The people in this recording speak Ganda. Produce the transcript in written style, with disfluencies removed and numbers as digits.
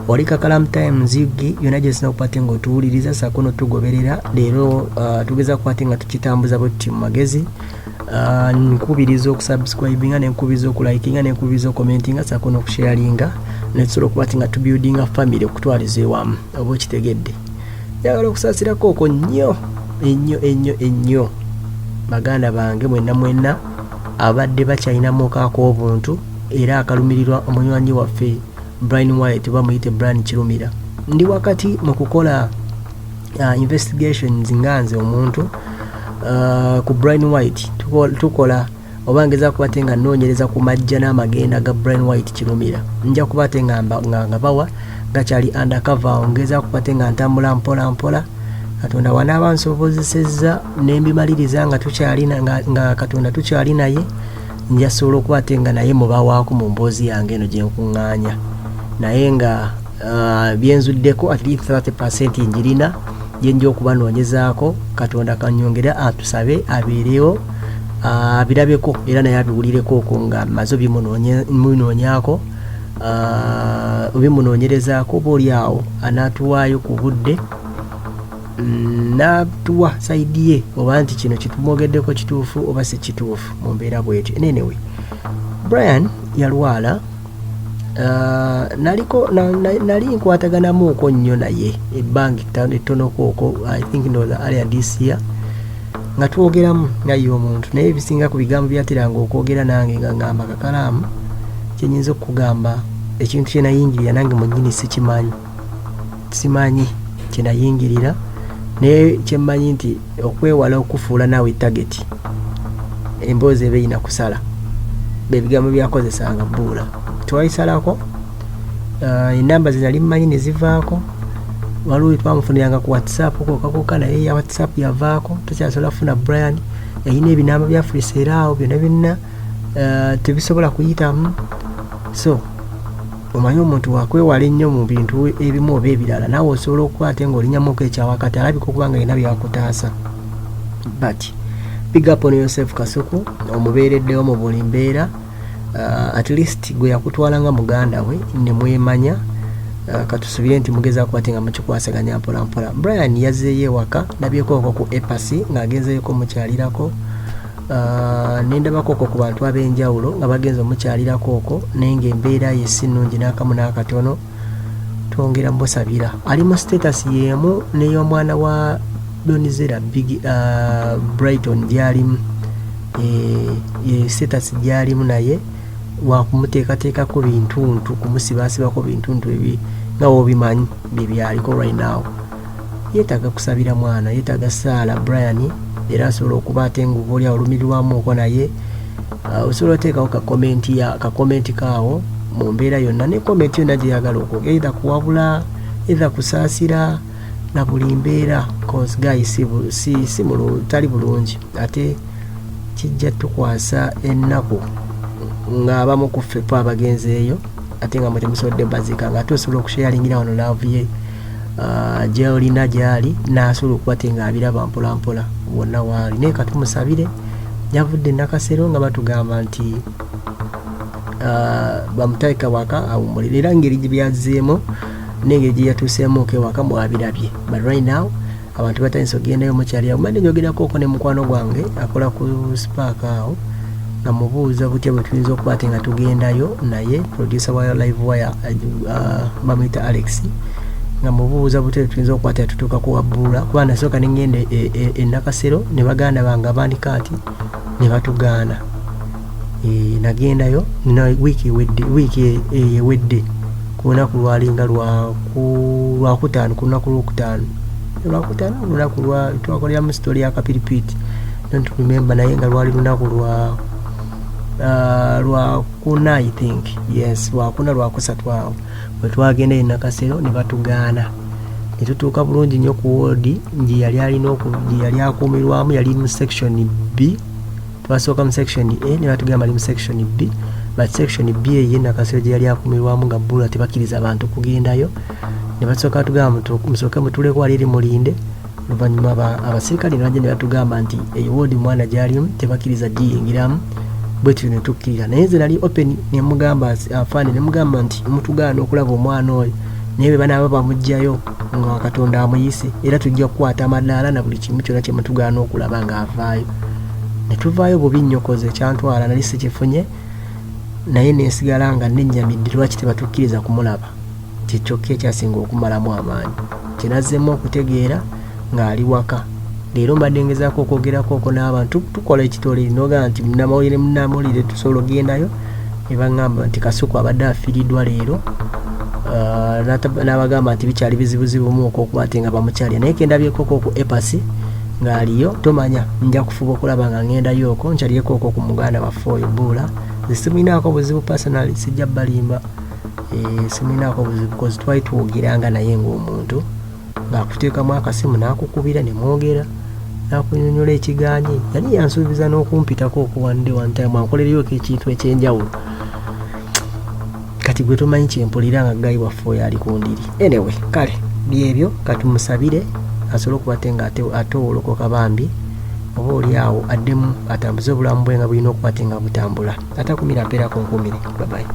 Oli Kakalamu Times UG yonna gyosina okuba ate ng'otuwuliriza saako n'otugoberera leero. Tugeza kuba ate nga tukitambuza bwetuti mu magezi. Nkubiriza okusubscribinga, nenkubiriza okulikinga, nenkubiriza okucommentinga saako n'okusharinga, netusobola okuba ate nga tubuildinga family okutwaliza ewamu. Oba okitegedde, njagala okusaasirako okwo nnyo ennyo ennyo ennyo baganda bange mwenna mwenna abadde bakyalinamu ak'obuntu era akalumirirwa omunywanyi waffe Brian White, oba muyite Brian Kirumira. Ndi wakati mu kukola investigations nga nze omuntu ku Brian White. Tukola oba ngeza kuba te nga nnoonyereza ku majja n'amagenda ga Brian White Kirumira. Nja kuba te nga bawa gakyali undercover awo. Ngeza kuba te nga ntambula mpola mpola. Katonda wanaaba nsobozesezza nembimaliriza nga tukyalina nga Katonda tukyali naye, njasobola okuba ate nga naye mubawaako mu mboozi yange eno gye nkuŋŋaanya. Naye nga byenzuddeko at least 30% njirina gyenja okubanoonyezaako. Katonda kanyongere atusabe abeerewo abirabeko era naye abiwulireko okwo nga maze obimunoonyaako, obimunoonyerezaako, oba oli awo anaatuwaayo ku budde n'atuwa side ye, oba nti kino kitumwogeddeko kituufu oba si kituufu mu mbeera bwetyo. Anyway, Brian yalwala. Naliko nali nkwataganamuuko nnyo naye ebbanga ettonoko okwo, I think ndowooza earlier this year, nga twogeramu nga ye omuntu, naye ebisinga ku bigambo byateranga okwogera nange nga ngamba, "Kakalaamu, kyenyinza okukugamba, ekintu kye nayingirira nange mwennyini sikimanyi, simanyi kyenayingirira, naye kyemmanyi nti okwewala okufuula naawe target, emboozi eba erina kusala." Bebigambo byakozesanga bbuula twayisalako. Enamba ze nali mmanyi ne zivaako. Waliwo twamufuniranga ku WhatsApp kokakoka, naye ya WhatsApp yavaako, tokyasobola kufuna Brian. Yalina ebinamba bya Africell awo byonna byonna tebisobola kuyitamu. So omanyi omuntu wakwewala ennyo mu bintu ebimu oba ebirala, naawe osobola okuba ate ng'olinyamuko ekyawakati alabika okuba nga yina byakutaasa. But big up on yourself, Kasuku, omubeereddewo mu buli mbeera. At least gwe yakutwala nga muganda we ne mwemanya. Katusubire nti mugezaako ate nga mukikwasaganya mpola mpola. Brian yazzeeyo ewaka, ndabyeko okwo ku epasi ng'agenzeeko mukyalirako. Nendabako okwo ku bantu ab'enjawulo nga bagenza omukyalirako okwo, naye ng'embeera ye si nnungi n'akamu n'akatono. Twongera musabira. Ali mu status y'emu n'ey'omwana wa Donizera Big Brighton gy'alimu, ye status gy'alimu, naye wakumuteekateekako bintuntu, kumusibaasibako bintuntu ebi nga wobimanyi byebyaliko right now. Yeetaaga kusabira mwana, yeetaaga saala Brian, era asobola okuba ate nga oba oli olumirirwamu okwo, naye osobola oteekawo ka comment ya ka comment kaawo mu mbeera yonna, ne comment yonna gyeyagala okwogera, either kuwabula, either kusaasira na buli mbeera, cause guy si tali bulungi. Ate kijja tukwasa ennaku ng'abamu ku ffe fe abagenzeeyo ate nga mwe temusobodde baziika, nga ate osobola okusharingira wano love ye gyolina gyali, n'asobola okuba te ng'abiraba mpola mpola wonna waali. Naye katumusabire. Yavudde Nakasero nga batugamba nti bamuteeka waka awummulire, era ngeri gye byazzeemu n'engeri gye yatuuseemuko ewaka mwabirabye. But right now abantu batandise okugendayo mukyalira. Mbadde njogerako okwo ne mukwano gwange akola ku Spark awo, nga mubuuza butya bwe tuyinza okuba ate nga tugendayo, naye producer wa Live Wire, bamuyita Alex, nga mubuuza butya bwe tuyinza okuba ate tutuuka ku wabbula, kuba nasooka ne ŋŋenda e Nakasero ne baganda bange abandikaati ne batugaana. Nagendayo wiiki ewedde, wiiki ewedde ku lunaku lwalinga lwakutaano, ku lunaku lwokutaano, lwakutaano, olunaku lwa twakoleramu story ya Kapiripiiti, don't remember, naye nga lwali lunaku lwa lwakuna, I think, yes, lwakuna, lwakusatu awo bwe twagenda e Nakasero ne batugaana. Ne tutuuka bulungi nnyo ku woodi gye yali alina gye yali akuumirwamu, yali mu section B. Twasooka mu section A ne batugamba ali mu section B, but section B eyo Nakasero gye yali akuumirwamu nga bbula, tebakkiriza abantu kugendayo. Ne basooka batugamba, "Musooke mutuleko wali eri mulinde." Oluvannyuma abasirikale ne bajja ne batugamba nti eyo woodi mwana gy'alimu tebakkiriza giyingiramu. Bwe tutyo ne tukkirira, naye nze nali open ne mugamba afaani, ne mugamba nti mutugaana okulaba omwana oyo, Naye bwe banaaba bamuggyayo nga Katonda amuyise, era tujja kukwata amadaala na buli kimu kyonna kye mutugaana okulaba ng'avaayo. Ne tuvaayo bubi nnyo koze ekyantwala nali sikifunye, naye ne nsigala nga nennyamidde lwaki tebatukkiriza kumulaba. Kye kyokka ekyasinga okumalamu amaanyi. Kye nazzeemu okutegeera ng'ali waka. Leero mbadde ngezaako okwogerako okwo n'abantu, tukola ekitole n'ogamba nti munnamawulire munnamawulire tusobola okugendayo ne baŋŋamba nti Kasuku abadde afiiriddwa leero. N'abagamba nti bikyali bizibuzibumu okwokuba ate nga bamukyalira, naye kendabyeko ko ku epasi ng'aliyo tomanya. Nja kufuba okulaba nga ŋŋendayo okwo nkyalireko okwo ku muganda waffe oyo Buula. Nze simulinaako buzibu personally, sijja balimba, simulinaako buzibu cause twali twogeranga naye ng'omuntu ng'akuteekamu akasimu n'akukubira ne mwogera n'akunyonyola ekiganye. Yali yansuubiza n'okumpitako okuwande one time ankolereyoko ekintu ekyenjawulo. Kati gwe tomanyi kyempulira nga guy waffe oyo ali ku ndiri. Anyway, kale byebyo, katumusabire asobole okuba te nga atowolokoka bambi, oba oli awo addemu atambuze obulamu bwe nga bulina okuba te nga butambula. Atakumira mpeerako nkumire. Babayi.